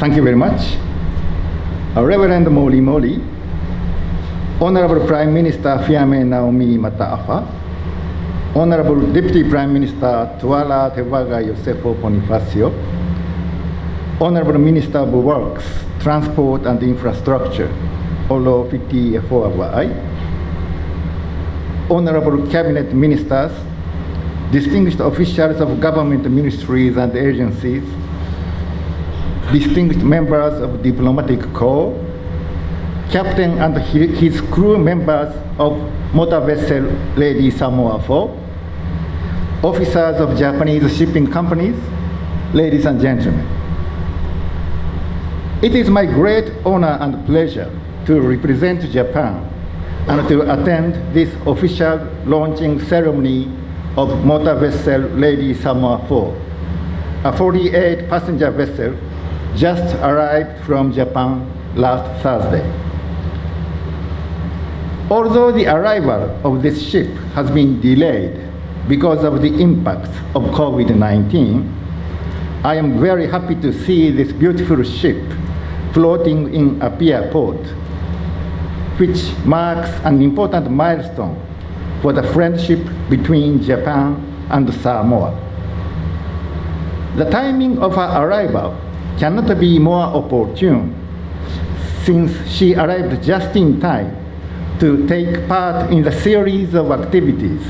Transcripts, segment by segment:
Thank you very much. Reverend Mori Mori, Honorable Prime Minister Fiame Naomi Mata'afa, Honorable Deputy Prime Minister Tuala Tevaga Iosefo Ponifasio, Honorable Minister of Works, Transport and Infrastructure, Olo Fiti Afoa, Honorable Cabinet Ministers, distinguished officials of government ministries and agencies, distinguished members of diplomatic corps, captain and his crew members of motor vessel Lady Samoa 4, officers of Japanese shipping companies, ladies and gentlemen. It is my great honor and pleasure to represent Japan and to attend this official launching ceremony of motor vessel Lady Samoa 4, a 48 passenger vessel just arrived from Japan last Thursday. Although the arrival of this ship has been delayed because of the impacts of COVID-19, I am very happy to see this beautiful ship floating in Apia port, which marks an important milestone for the friendship between Japan and Samoa. The timing of her arrival cannot be more opportune, since she arrived just in time to take part in the series of activities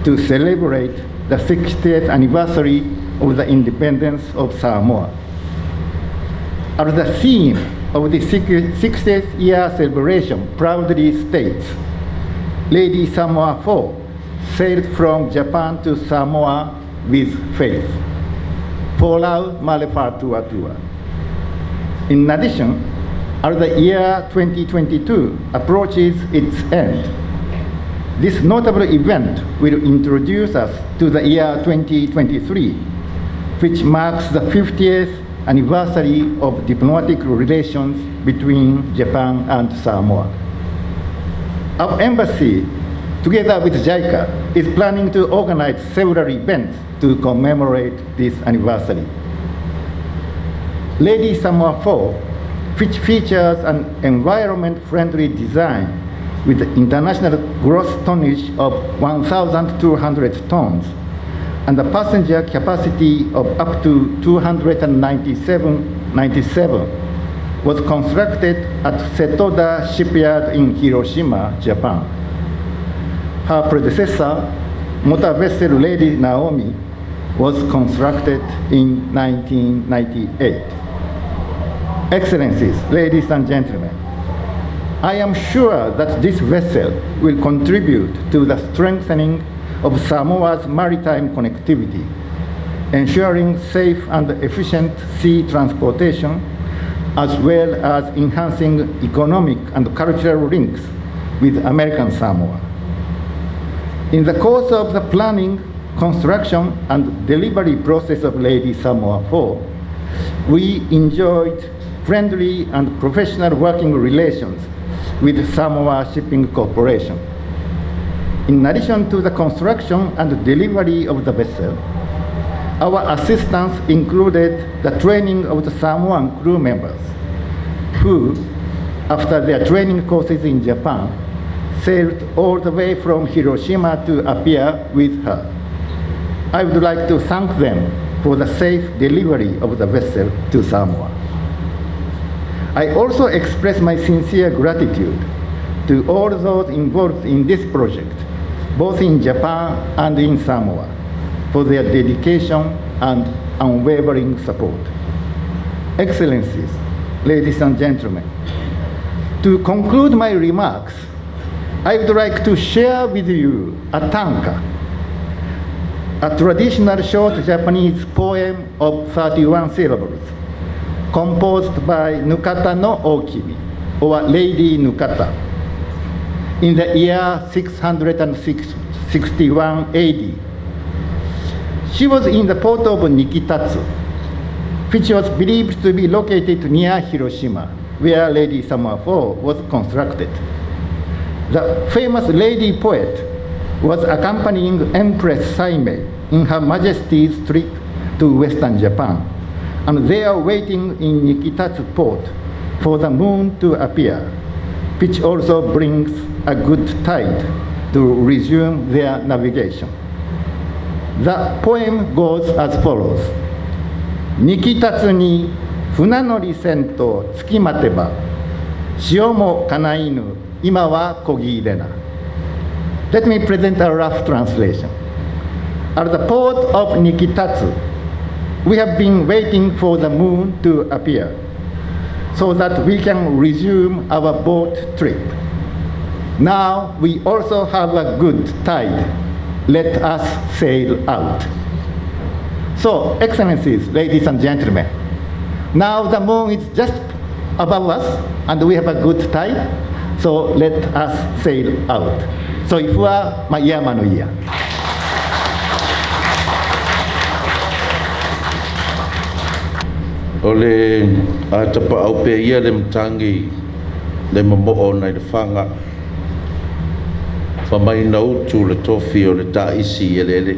to celebrate the 60th anniversary of the independence of Samoa. As the theme of the 60th year celebration proudly states, Lady Samoa 4 sailed from Japan to Samoa with faith. Folau ma le Faatuatua. In addition, as the year 2022 approaches its end, this notable event will introduce us to the year 2023, which marks the 50th anniversary of diplomatic relations between Japan and Samoa. Our embassy, together with JICA, is planning to organize several events to commemorate this anniversary. Lady Samoa 4, which features an environment-friendly design with international gross tonnage of 1,200 tons and a passenger capacity of up to 297, was constructed at Setoda Shipyard in Hiroshima, Japan. Her predecessor, motor vessel Lady Naomi, was constructed in 1998. Excellencies, ladies and gentlemen, I am sure that this vessel will contribute to the strengthening of Samoa's maritime connectivity, ensuring safe and efficient sea transportation, as well as enhancing economic and cultural links with American Samoa. In the course of the planning, construction, and delivery process of Lady Samoa 4, we enjoyed friendly and professional working relations with Samoa Shipping Corporation. In addition to the construction and delivery of the vessel, our assistance included the training of the Samoan crew members, who, after their training courses in Japan, sailed all the way from Hiroshima to Apia with her. I would like to thank them for the safe delivery of the vessel to Samoa. I also express my sincere gratitude to all those involved in this project, both in Japan and in Samoa, for their dedication and unwavering support. Excellencies, ladies and gentlemen, to conclude my remarks, I would like to share with you a tanka, a traditional short Japanese poem of 31 syllables, composed by Nukata no Okimi, or Lady Nukata, in the year 661 AD. She was in the port of Nikitatsu, which was believed to be located near Hiroshima, where Lady Samoa 4 was constructed. The famous lady poet was accompanying Empress Saimei in Her Majesty's trip to Western Japan And they are waiting in Nikitatsu port for the moon to appear, which also brings a good tide to resume their navigation. The poem goes as follows. ニキタツに船乗りせんと月待てば、潮もかないぬ今はこぎ入れな。Let me present a rough translation. At the port of Nikitatsu, we have been waiting for the moon to appear so that we can resume our boat trip. Now we also have a good tide. Let us sail out. So, Excellencies, ladies and gentlemen, now the moon is just above us and we have a good tide, so let us sail out. Soifua ma ia manuia. O le a tapaau pea ia le matagi le momoo nai le faga fai mai na utu le tofi o le taisi i eleele.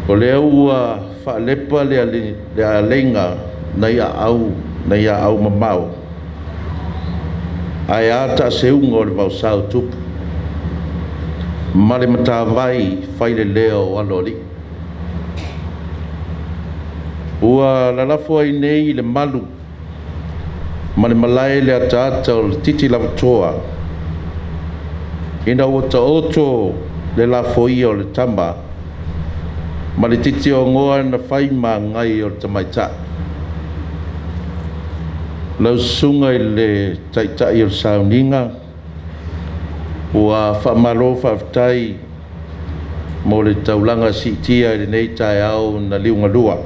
O lea ua faalepa le aleiga nai aau nai aau mamao ae a taaseuga o le vaosa o tupu ma le matavai failelea o alo alii. Ua lalafo ai nei i le malu ma le malae le ataata o le titi lavatoa ina ua taoto le lafoia o le tama ma le titi ogoa na fai magai o le tamaitai. Lau susuga i le Taitai o le Sauniga, ua faamalo faafetai mo le taulaga siitia i lenei taeao na liugalua.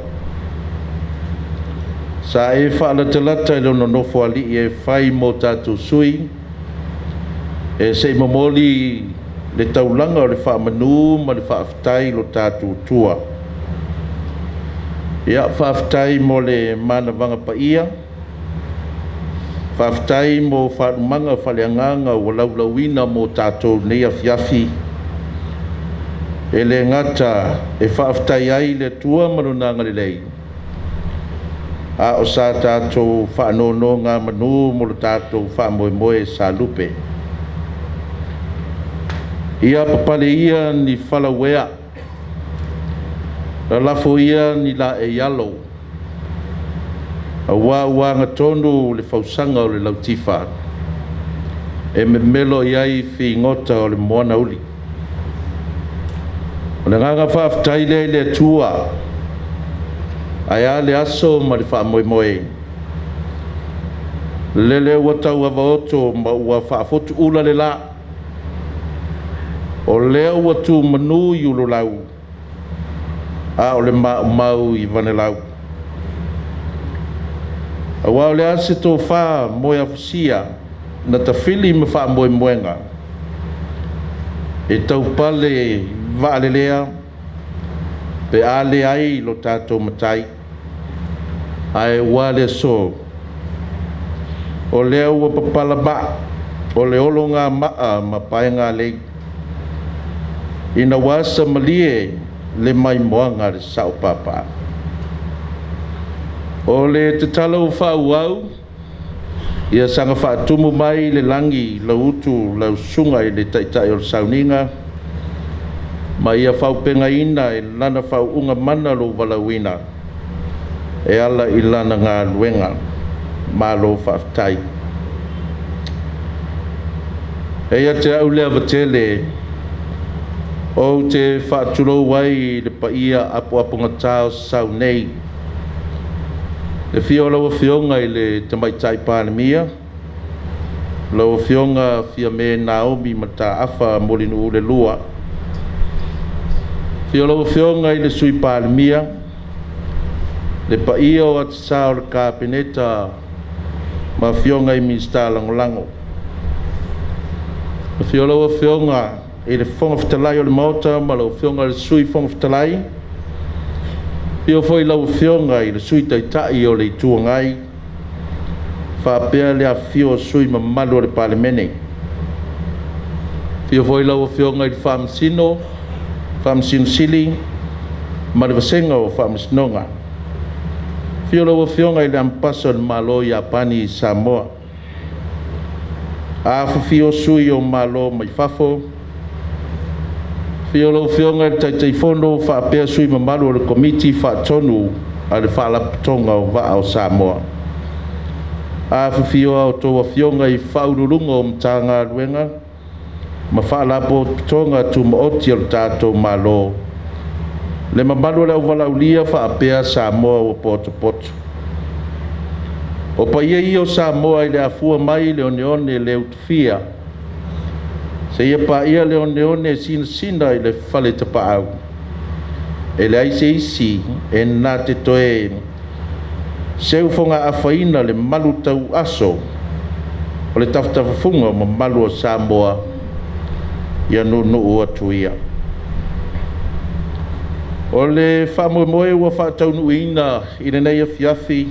Sa e faalatalata i lona nofoalii e fai mo tatou sui e se i momoli le taulaga o le faamanu ma le faafetai i lo tatou Atua. Ia, faafetai mo le manavaga paia, faafetai mo faalumaga faaleagaga ua laulauina mo tatou nei afiafi. E le gata e faafetai ai i le Atua ma Lona agalelei, a o sa tatou faanonogamanu mo lo tatou faamoemoe sa lupe. Ia papale ia ni falauea, lalafo ia ni laei alo, auā ua agatonu le fausaga o le lautifa e memelo i ai figota o le moana uli. O le agaga faafetai lea i le Atua, ae a le aso ma le faamoemoe, lele ua tauavaoto ma ua faafotuula le la, o lea ua tumanu i ululau, a o le maumau i vanelau. Auā o le a se tofā moeafusia na tafili ma faamoemoega e taupale vaalelea pe a leai lo tatou Matai, ae ua le aso, o lea ua papala maa o le ologamaa ma paegalei, ina ua asa malie le maimoaga a le sao papa. O le tatalo ua faaauau, ia saga faatumu mai le lagi lau utu lau susuga i le Taitai o le Sauniga, ma ia faaaupegaina e lana faauuga mana lou valaauina e ala i lana galuega. Malo faafetai. E ia te au le ava tele, ou te faatulou ai i le paia apoapogata o sau nei. Le afio o lau Afioga i le Tamaitai Palemia, lau Afioga Fiame Naomi Mataafa Mulinuu le Lua. Afio lau Afioga i le Sui Palemia, le paia o atisā o le Kapeneta ma afioga i Minisita Lagolago. Afio lau Afioga i le Fofoga Fetalai o le Maota ma lau Afioga i le Sui Fofoga Fetalai. Afio foi lau Afioga i le Sui Taitai o le Itu Agai, faapea le afifio o sui usufono mamalu o le Palemene. Afio foi lau Afioga i le Faamasino, Faamasino Sili ma le Vasega o Faamasinoga. Afio lau Afioga i le Amepasa o le Malo o Iapani i Samoa. Afifio sui o Malo mai fafo. Afio lau Afioga i le Taitaifono faapea sui mamalu o le Komiti Faatonu a le Faalapotopotoga o Vaa o Samoa. Afifio a outou afioga i Faauluuluga o Matagaluega ma Faalapotopotoga Tumaoti a le tatou Malo, le mamalu o le auvalaulia faapea Samoa ua potopoto. O paia ia o Samoa i le afua mai le oneone le utufia seia paia le oneone sinasina i le fale tapaau. E leai se isi e na te toe seufogaafaina le malu tauaso o le tafatafafuga o mamalu o Samoa ia nuunuu atu ia. O le faamoemoe ua faataunuuina i lenei afiafi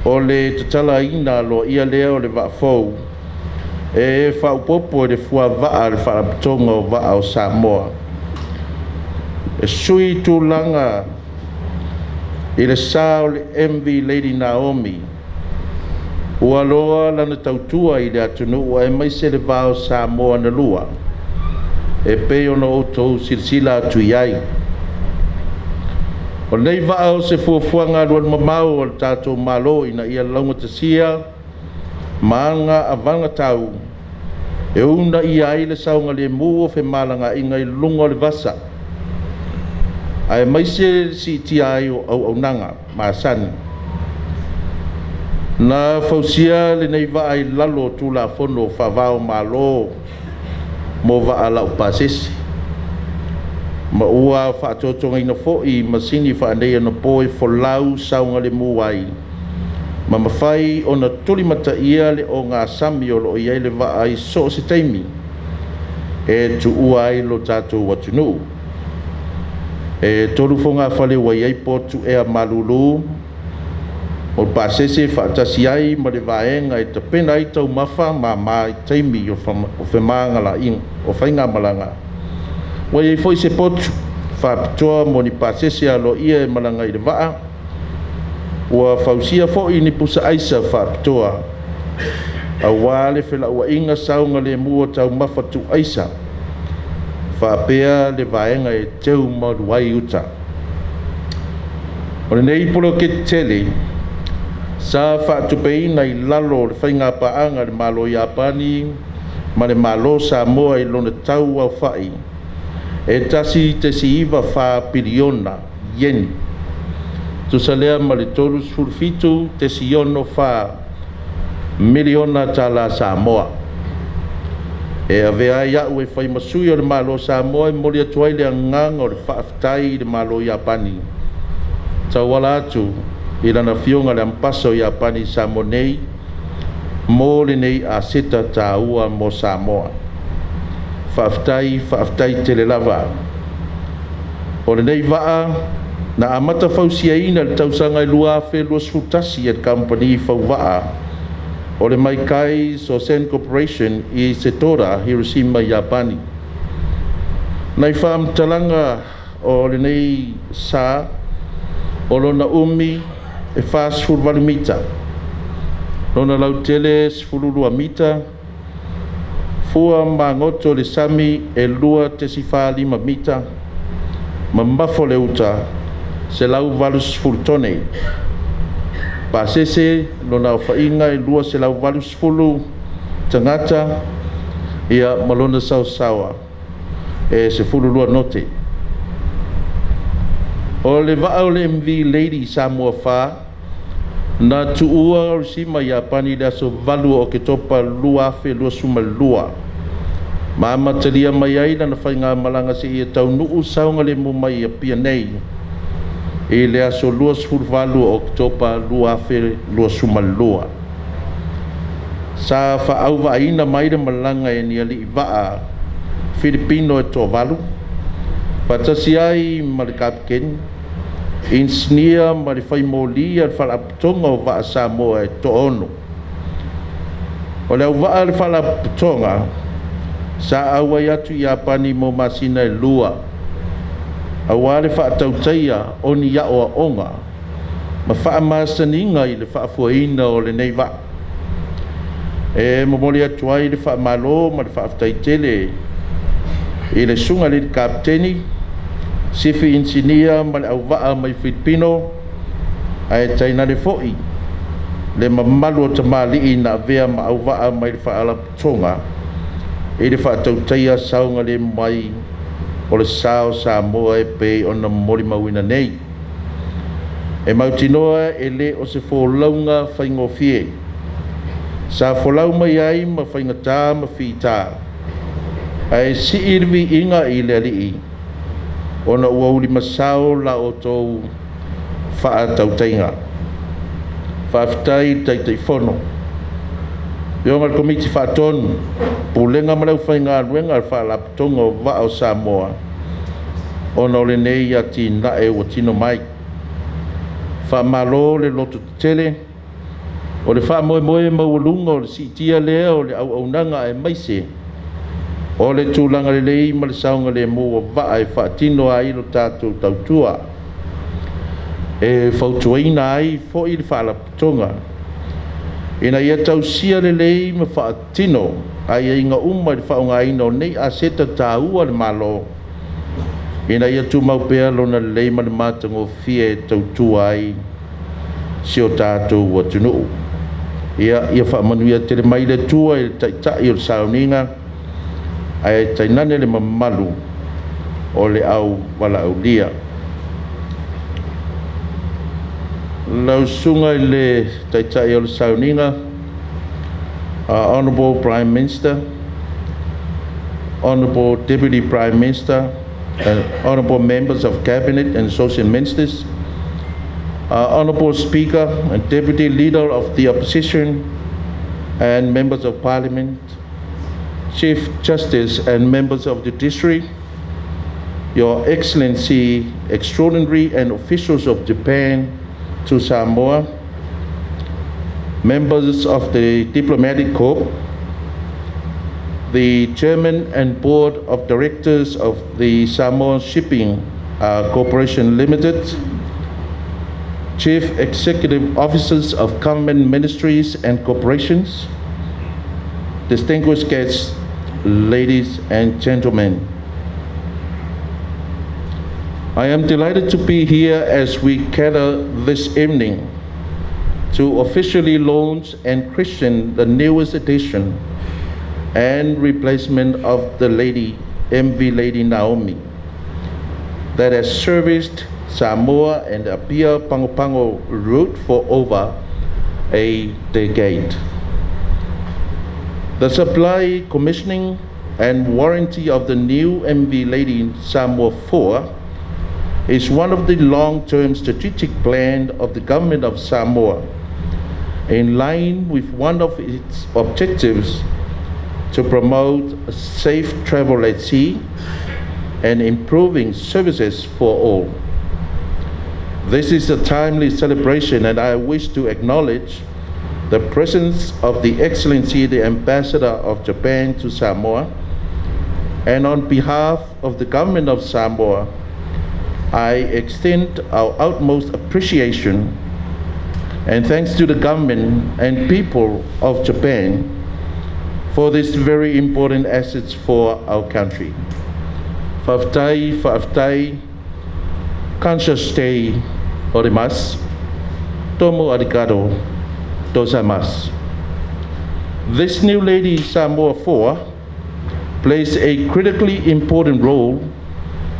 o le tatalaina aloaia lea o le vaafou e faaopoopo i le fuavaa a le Faalapotopotoga o Vaa o Samoa e sui tulaga i le sa o le MV Lady Naomi ua loa lana tautua i le atunuu aemaise le va o Samoa na lua e pei ona outou silasila atu i ai. O lenei vaa o se fuafuaga alualumamao a le tatou Malo ina ia laugatasia ma aga avagatau e uunaia ai le saogalemu o femalagaaiga i luga o le vasa, aemaise le siitia ai o auaunaga masani. Na fausia lenei vaa i lalo o Tulafono Faava-o-Malo mo vaa laupasese, ma ua faatotogaina foi i masini faaneionapo e folau saogalemu ai ma mafai ona tulimataia le ogasami o lo o i ai le vaa i so o se taimi e tuua ai lo tatou atunuu. E 3 fogafale ua i ai potu ea malulu o pasese faatasi ai ma le vaega e tapena ai taumafa mama i taimi o femalagaaiga o faigamalaga. Ua i ai foi se potu faapitoa mo ni pasese aloaia e malaga i le vaa. Ua fausia foi ni pusa aisa faapitoa aua le felauaiga saogalemu o taumafa tuuaisa faapea le vaega e teu malu ai uta. O lenei poloketi tele sa faatupeina i lalo o le faiga paaga a le Malo Iapani ma le Malo Samoa i lona tau aofai e 1.94 piliona ieni, tusa lea ma le 37.64 miliona tala Samoa. E avea ai au e fai ma sui o le Malo Samoa e momoli atu ai le agaga o le faafetai i le Malo Iapani tauala atu i lana afioga le Amepasa o Iapani i Samoa nei mo lenei aseta taua mo Samoa. Faafetai, faafetai tele lava. O lenei vaa na amata fausiaina i le tausaga 2021 e le kamupani fauvaa o le Maikai Sosen Corporation i Setoda, Hiroshima, Iapani. Nai faamatalaga o lenei sa o lona umi e 48 mita, lona lautele 12 mita, fua magoto le sami e 2.45 mita, mamafo le uta 180 tone. Pasese lona aofaiga e 280 tagata ia ma lona saosaoa e 12 note. O le vaa o le MV Lady Samoa 4 na tuua Hiroshima Iapani i le aso 8 o Oketopa 2022 ma amatalia mai ai lana faigamalaga seia taunuu saogalemu mai i Apia nei i le aso 28 o Oketopa 2022. Sa faauvaaina mai le malaga e ni alii vaa Filipino e toavalu faatasi ai ma le kapikeni, inisinia ma le faimoli a le Faalapotopotoga o Vaa Samoa e toaono. O le auvaa a le Faalapotopotoga sa auai atu i Iapani mo masina e 2 aua le faatautaia o ni aoaoga Ma faamasaniga i le faafoeina o lenei vaa. E momoli atu ai le faamalo ma le faafetai tele i le susuga i le Kapeteni, Sifi Inisinia ma le auvaa mai Filipino, ae tainane foi le mamalu o tamalii na avea ma auvaa mai le Faalapotopotoga i le faatautaia saogalemu mai o le sa o Samoa e pei ona molimauina nei. E mautinoa e le o se folauga faigofie. Sa folau mai ai ma faigata ma fita, ae sii le viiga i le Alii ona ua ulimasao la outou faatautaiga. Faafetai i le Taitaifono, afioga i le Komiti Faatonu, Pulega ma le aufaigaluega a le Faalapotopotoga o Vaa o Samoa ona o lenei atinae ua tino mai. Faamalo le lototetele. O le faamoemoe maualuga o le siitia lea o le auaunaga aemaise o le tulaga lelei ma le saogalemu o vaa e faatino ai le tatou tautua. E fautuaina ai foi le Faalapotopotoga ina ia tausia lelei ma faatino aiaiga uma i le faaaogaina o nei aseta taua a le Malo ina ia tumau pea lona lelei ma le matagofie e tautua ai si o tatou atunuu. Ia faamanuia tele mai le Atua i le taitai o le sauniga, ae tainane le mamalu o le au valaaulia. Lau susuga i le taitai o le sauniga, Honorable Prime Minister, Honorable Deputy Prime Minister, and honorable members of Cabinet and associate ministers, Honorable Speaker and Deputy Leader of the Opposition and members of Parliament, Chief Justice and members of the judiciary, Your Excellency, extraordinary and officials of Japan to Samoa, members of the Diplomatic Corps, the Chairman and Board of Directors of the Samoa Shipping Corporation Limited, Chief Executive Officers of government ministries and corporations, distinguished guests, ladies and gentlemen. I am delighted to be here as we gather this evening to officially launch and christen the newest edition and replacement of the Lady MV Lady Naomi that has serviced Samoa and the Apia Pago Pago route for over a decade. The supply, commissioning, and warranty of the new MV Lady Samoa 4 is one of the long-term strategic plan of the government of Samoa, in line with one of its objectives to promote safe travel at sea and improving services for all. This is a timely celebration, and I wish to acknowledge the presence of the Excellency the Ambassador of Japan to Samoa, and on behalf of the government of Samoa, I extend our utmost appreciation and thanks to the government and people of Japan for this very important assets for our country. Faafetai, faafetai, 感謝しております。どうもありがとうございます。 This new Lady Samoa 4 plays a critically important role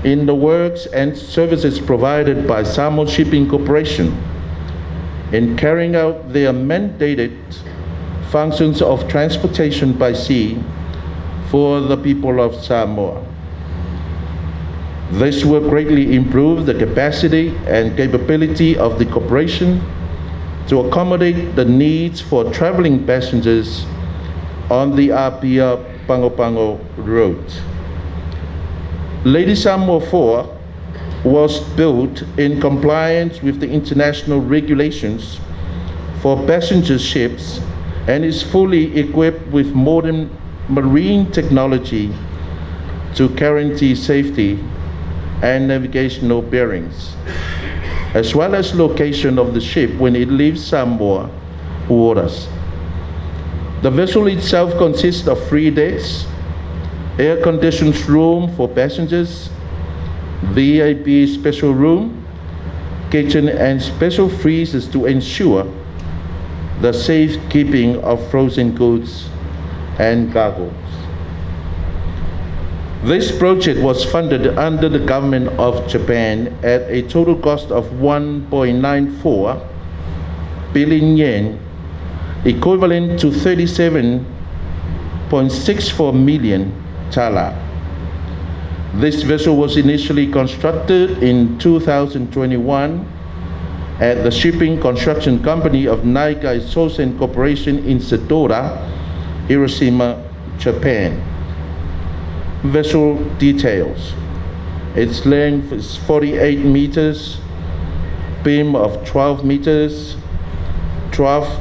in the works and services provided by Samoa Shipping Corporation in carrying out their mandated functions of transportation by sea for the people of Samoa. This will greatly improve the capacity and capability of the corporation to accommodate the needs for traveling passengers on the Apia Pago Pago route. Lady Samoa 4 was built in compliance with the international regulations for passenger ships and is fully equipped with modern marine technology to guarantee safety and navigational bearings. as well as location of the ship when it leaves Samoa waters. The vessel itself consists of 3 decks, air-conditioned room for passengers, VIP special room, kitchen and special freezers to ensure the safekeeping of frozen goods and cargo. This project was funded under the government of Japan at a total cost of 1.94 billion yen, equivalent to 37.64 million tala. This vessel was initially constructed in 2021 at the shipping construction company of Naikai Sosen Corporation in Sedora, Hiroshima, Japan. Vessel details. Its length is 48 meters, beam of 12 meters, trough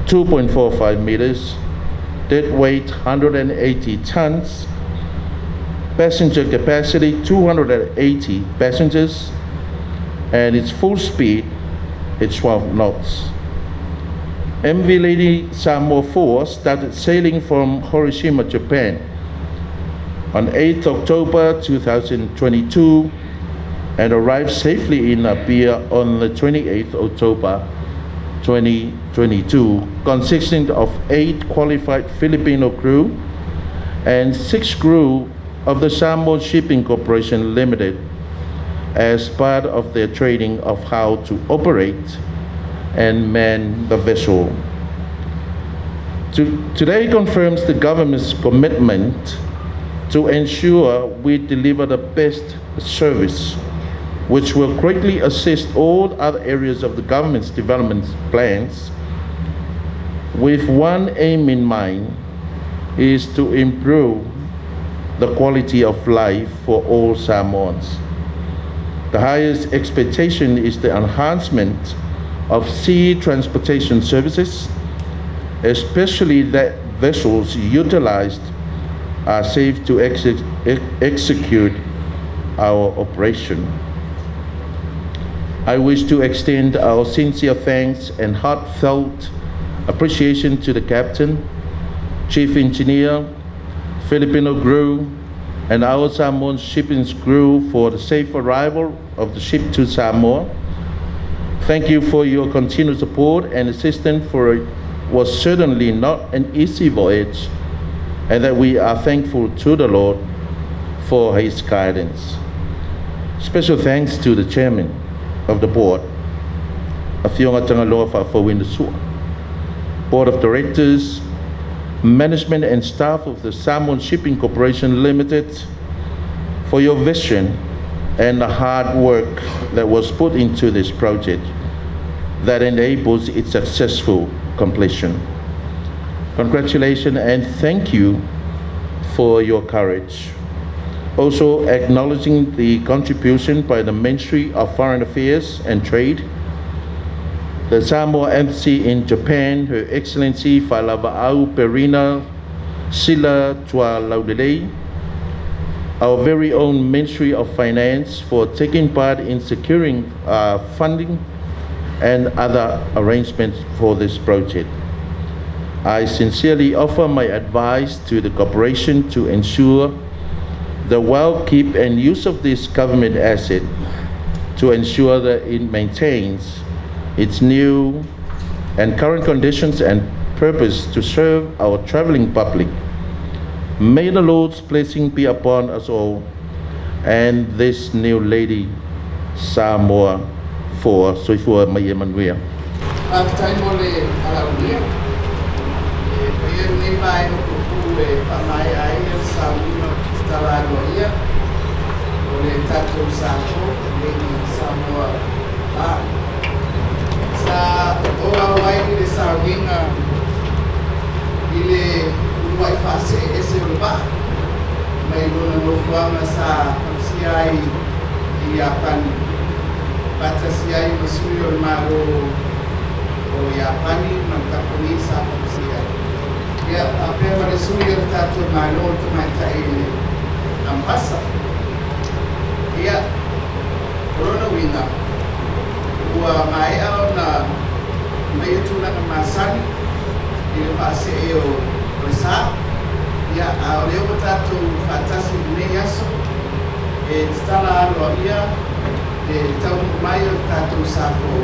2.45 meters, dead weight 180 tons, passenger capacity 280 passengers, and its full speed is 12 knots. MV Lady Samoa 4 started sailing from Hiroshima, Japan on 8 October 2022 and arrived safely in Apia on the 28th October 2022, consisting of 8 qualified Filipino crew and 6 crew of the Samoa Shipping Corporation Limited as part of their training of how to operate and man the vessel. Today confirms the government's commitment to ensure we deliver the best service, which will greatly assist all other areas of the government's development plans, with one aim in mind, is to improve the quality of life for all Samoans. The highest expectation is the enhancement of sea transportation services, especially that vessels utilized are safe to execute our operation. I wish to extend our sincere thanks and heartfelt appreciation to the captain, chief engineer, Filipino crew, and our Samoan shipping crew for the safe arrival of the ship to Samoa. Thank you for your continued support and assistance, for it was certainly not an easy voyage, and that we are thankful to the Lord for his guidance. Special thanks to the chairman of the board, Afioga Tagaloa Faafouina Su'a, board of directors, management and staff of the Samoan Shipping Corporation Limited, for your vision and the hard work that was put into this project that enables its successful completion. Congratulations and thank you for your courage. Also acknowledging the contribution by the Ministry of Foreign Affairs and Trade, the Samoa Embassy in Japan, Her Excellency Failava'au Perina Sila Tualaulelei, our very own Ministry of Finance for taking part in securing funding and other arrangements for this project. I sincerely offer my advice to the corporation to ensure the well keep and use of this government asset to ensure that it maintains its new and current conditions and purpose to serve our traveling public. May the Lord's blessing be upon us all and this new Lady Samoa 4. Soifua ma ia manuia. Faafetai mo le alaunia e faia lenei vaega puupuu e faamaea ai le sauniga tatala aloaia o le tatou Sa-Four, Lady Samoa 4. Sa ou auai i le sauniga i le uluai faasee ese o le vaa mai lona nofoaga sa fausia ai i Iapani, faatasi ai ma sui o le Malo o Iapani ma le kamupani sa fausia ai, ia faapea ma le sui o le tatou Malo, le tamaitai le Ambasa. Ia, o lona uiga, Ua maea ona aumaia tulaga masani i le faasee o le sa, ia, a o lea ua tatou faatasi i lenei aso e tatala aloaia le taunuu mai o le tatou sa fou,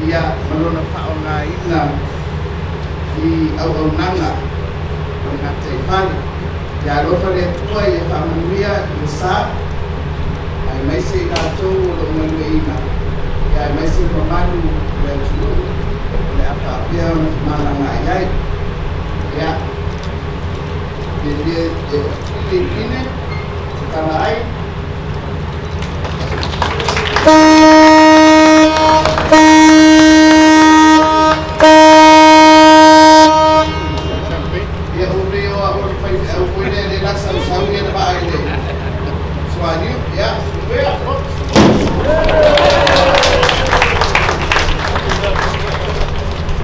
ia, ma lona faaaogaina i auaunaga o le gataifale. Ia alofa le Atua ia faamanuia i le sa, aemaise i latou o lo o galueaiina, ia aemaise le mamalu o le atunuu o le a faapea ona femalagaai ai. Ia, fiafia e pili pine tatala ai.